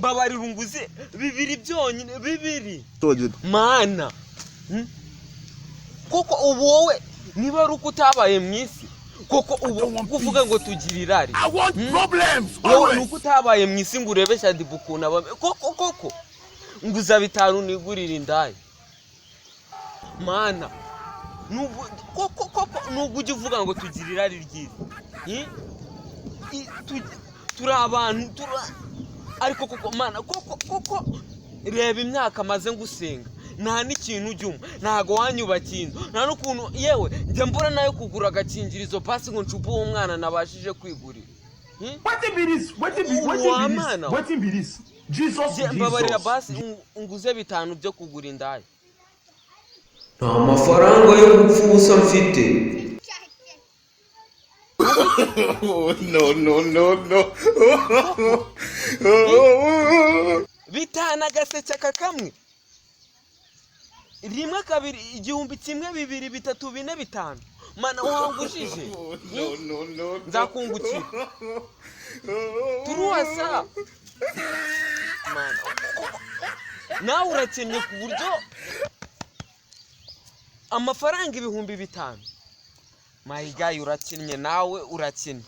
Mbabarira unguze bibiri byonyine, bibiri. Mana, Koko ubu wowe niba ari uko utabaye mu isi, koko ubu kuvuga ngo tugira irari, I want problems wowe ni always. uko utabaye mu isi ngo urebe Shaddyboo ukuntu aba. Koko koko nguza bitanu nigurira indaya. Mana, nubwo koko koko nubwo ujya uvuga ngo tugira irari ryiza, Turi abantu ariko koko mana, koko koko reba imyaka maze ngusenga, nta n'ikintu ujya umpa, ntago wanyubakiye inzu, nta n'ukuntu yewe njya mbura nayo kugura agakingirizo pasi ngo ncupe uwo mwana nabashije kwigurira. Wetin be this? Wetin be wetin be Wamana. this? Wetin be this? Jesus, Jye mbabarira Jesus. basi nguze bitanu byo kugura indaya. Nta mafaranga yo gupfa ubusa mfite. No, no, no, no. Bitanu, agaseke aka kamwe, rimwe, kabiri, 1000, bibiri, bitatu, bine, bitanu. Mana, wangujije? No, no, no. Nzakungukira turuwasa. Mana, nawe urakennye ku buryo amafaranga 5000? My guy, urakennye, nawe urakennye.